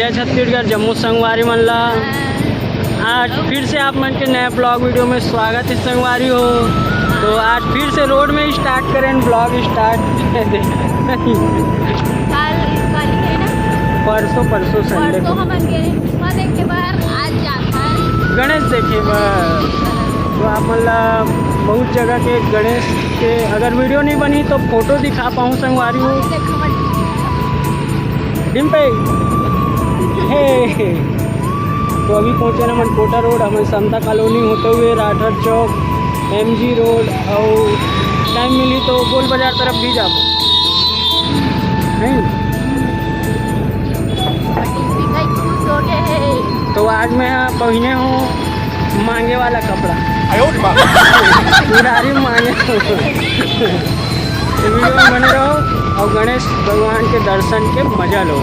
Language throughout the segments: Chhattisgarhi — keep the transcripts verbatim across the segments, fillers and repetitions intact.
जय छत्तीसगढ़, जम्मो संगवारी मन ला। आज फिर से आप मन के नया ब्लॉग वीडियो में स्वागत है संगवारी हो। तो आज फिर से रोड में स्टार्ट करें ब्लॉग स्टार्ट। काल, काल ही है ना? परसों, परसों संडे परसों को। हमन गए, वहाँ देख के बाहर आज जाता है। गणेश देखे बर। तो आप मन ला बहुत जगह के गणेश के अगर वीडियो नहीं बनी तो फोटो दिखा पाऊँ संगवारी हो। देखो मत। डिम्पे। हे। तो अभी पहुँचे ना मन कोटा रोड, हमन समता कॉलोनी होते हुए राठौर चौक, एमजी रोड और टाइम मिली तो गोल बाजार तरफ भी जाबो। नहीं? डिम्पी भाई खुश हो गए हैं। तो आज मैं हाँ पहिने हूँ मांगे वाला कपड़ा। आयो रे माँ। उधारी मांगे। तो वीडियो में बने रहो और गणेश भगवान के दर्शन के मजा लो।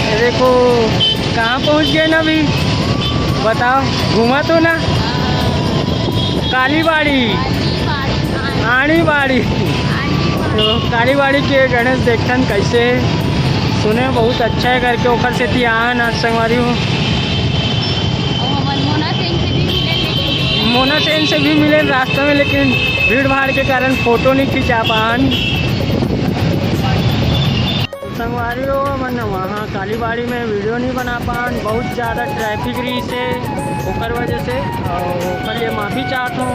ये देखो, कहाँ पहुँच गए ना अभी, बताओ, घूमा तो ना। कालीबाड़ी, आड़ीबाड़ी। तो कालीबाड़ी के गणेश देखथन कैसे हे, सुने बहुत अच्छा है करके, ओखर सेती आन आज संगवारी हो। मोना सेन से भी मिले रास्ता में, लेकिन भीड़ भाड़ के कारण फोटो नहीं खिंचा पान। संगवारी हो, मन वहाँ कालीबाड़ी में वीडियो नहीं बना पान, बहुत ज़्यादा ट्रैफिक रही से, ओकर वजह से, और ओकर लिए माफ़ी चाहत हूँ।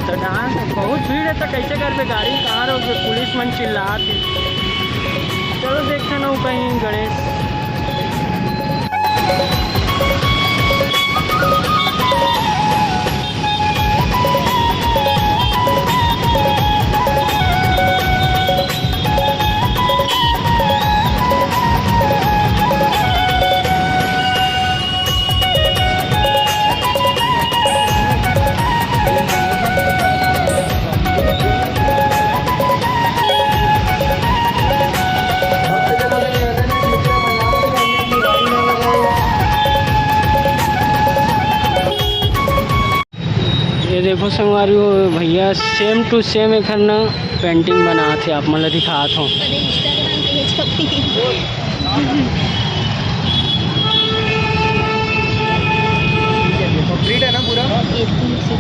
तो डांस बहुत भीड़ है, तो कैसे करबे? गाड़ी कहाँ रोकबे? पुलिस मन चिल्लात हे। चलो देखते ना कहीं गणेश। ये देखो संगवारी हो, भैया same to same एखर ना painting बनात हे, आप मन ला दिखात हो। अरे Instagram page पर भी। ये complete है ना पूरा? ये तीन से।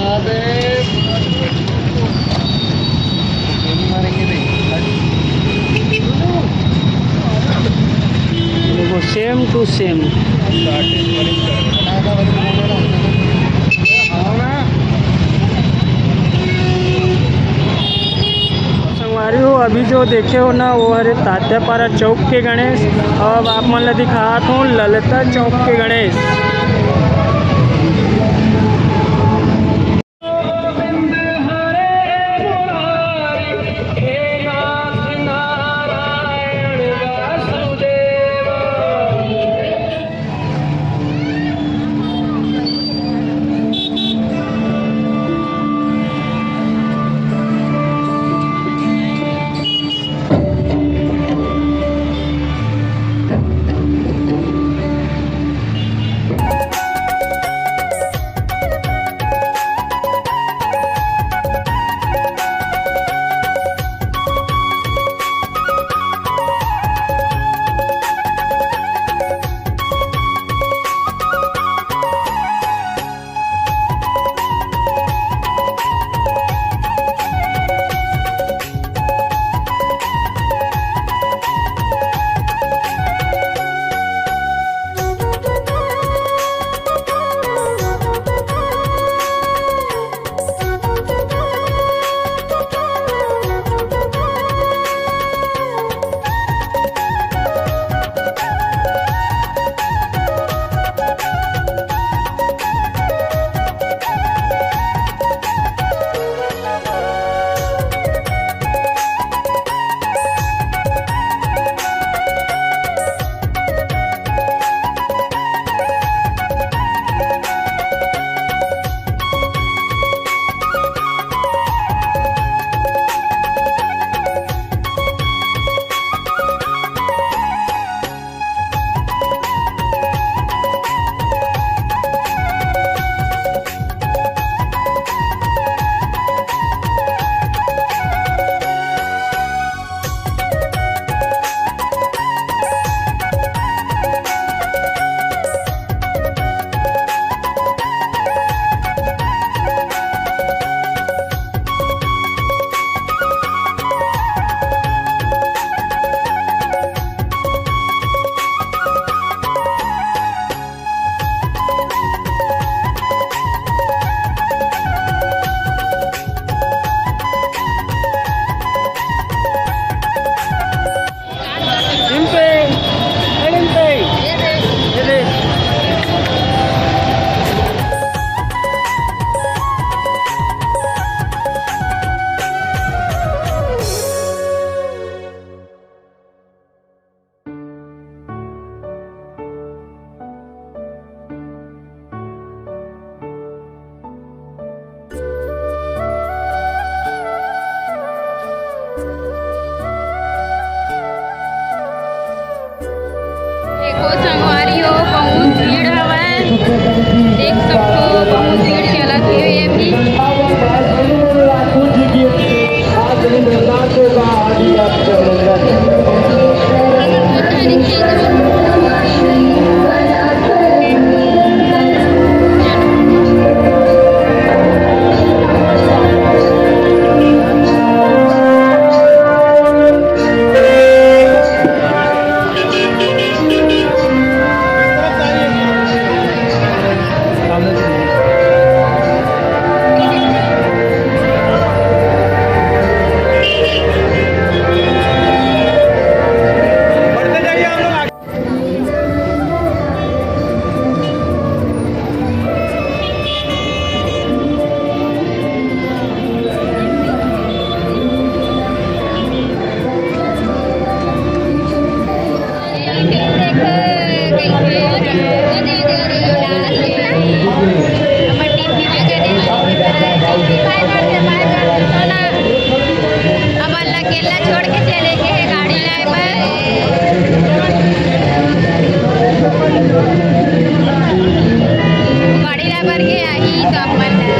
अरे। देखो, same to same। अभी जो देखे हो ना, वो हरे तात्यापारा चौक के गणेश। अब आप मन ला दिखात हूँ ललता चौक के गणेश। देखो संगवारी हो, बहुत भीड़ हवय। देख सकथो, बहुत भीड़ चलत हे अभी। हमन ला अकेल्ला छोड़ के चले गे हे गाड़ी लाए बर। गाड़ी लाए बर गे आही तो अपन ला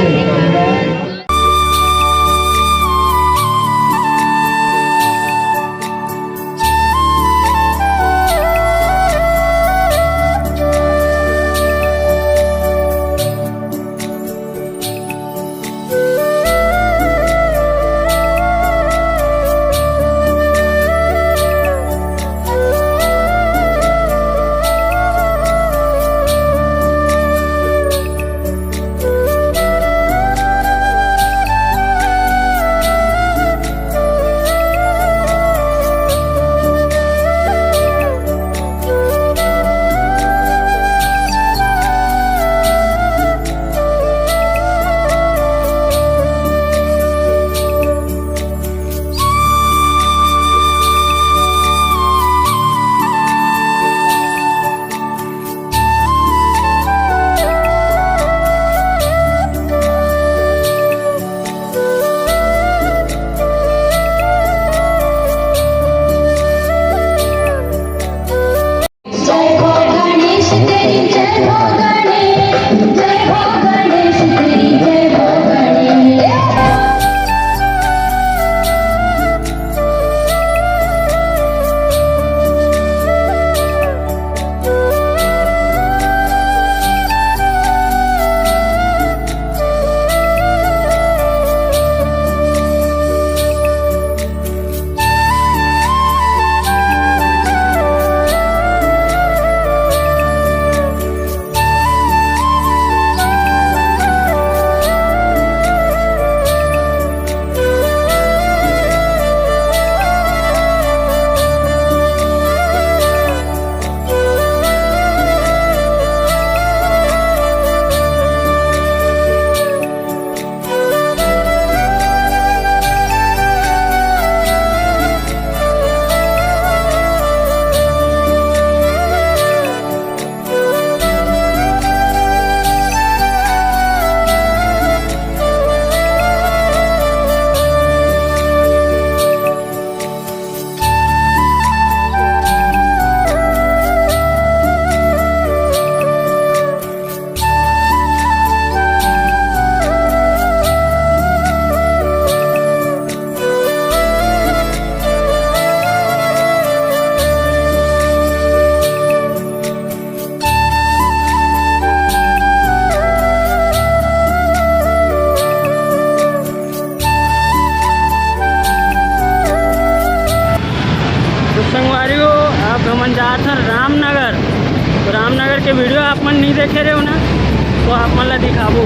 ये वीडियो आप मन नहीं देखे रहे हो ना, तो आप मन ला दिखाबो।